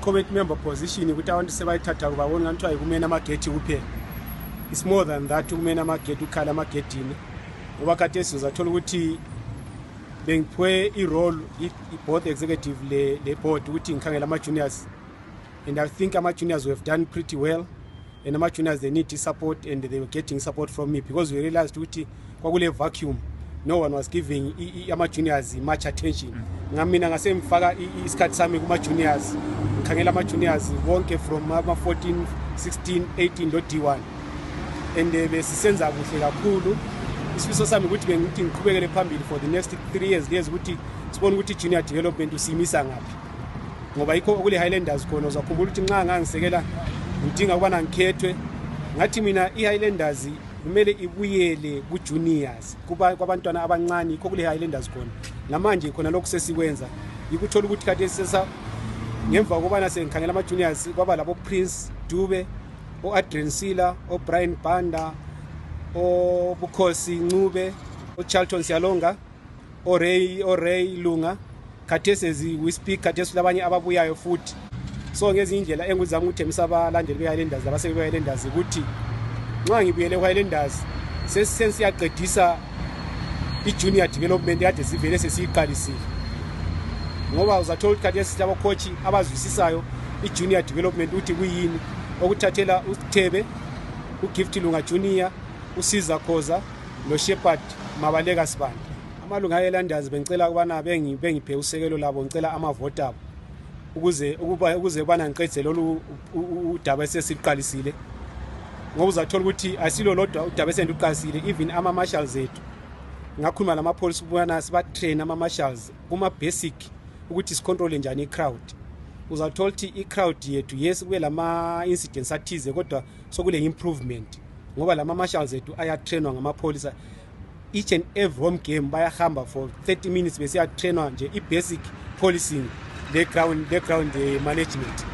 Comment member position ukuthi abantu sebayithatha kubabona ngani kuthiwa kumena amagate kuphela. It's more than that kumena amagate ukhala amagedini. Ngoba kade sizathola ukuthi bengiphiwe i-role both executive le board ukuthi ngikhangela ama-juniors, and I think ama-juniors have done pretty well, and ama-juniors they need support and they were getting support from me because we realized ukuthi kwakule vacuum, no one was giving ama-juniors much attention. Ngamina ngase mfaka isikhathi sami kuma-juniors, ngikhangela ama-juniors wonke from ama-14, 16, 18 lo D1, and besisenza kuhle kakhulu. Isifiso sami ukuthi bengithi ngiqhubekele phambili for the next 3 years lezi ukuthi sibone ukuthi junior development usimisa ngaphi, ngoba yikho kule Highlanders khona uzakhumbula ukuthi nxa ngangisekela ngidinga ukubana ngikhethwe ngathi mina iHighlanders kumele ibuyele ku juniors kwabantwana abancane, yikho kule Highlanders khona namanje khona lokho sesikwenza yikuthola ukuthi kade sesa ngemva kokubana sengikhangela ama juniors kwaba labo Prince Dube, o-Adrensila, o-Brian Banda, o-Bukhosi Ncube, o-Charlton Siyalonga, o-Ray Lunga, khathesi we speak khathesi labanye ababuyayo futhi. So ngezinye indlela engizama ukuthembisa abalandeli be-Highlanders labaseke be-Highlanders ukuthi nxa ngibuyele ku-Highlanders sesiyaqedisa i-junior development kade sivele sesiyiqalisile, ngoba uzathola ukuthi khathesi labocoach abazwisisayo i-junior development ukuthi kuyini, okuthathela uThebe, uGift Lunga Junior, uSiza Khoza lo Shepherd Mabaleka Sibanda. Amalunga eHighlanders bengicela ukubana bengiphe usekelo labo, ngicela amavoti abo ukuze bana ngiqedze lolu udaba esesiqalisile, ngoba uzathola ukuthi asilo lodwa udaba esenduqalisile. Even ama-marshals ethu ngakhuluma lama-police ukubana sibatrain ama-marshals kuma-basic ukuthi sicontrole njani i-crowd. Uzathola ukuthi i-crowd yethu yes kube lama-incidents athize kodwa sokule improvement, ngoba lama-marshals ethu ayatrainwa ngamapolisa. Each and every home game bayahamba for 30 minutes besiyatrainwa nje i-basic policing, the ground management.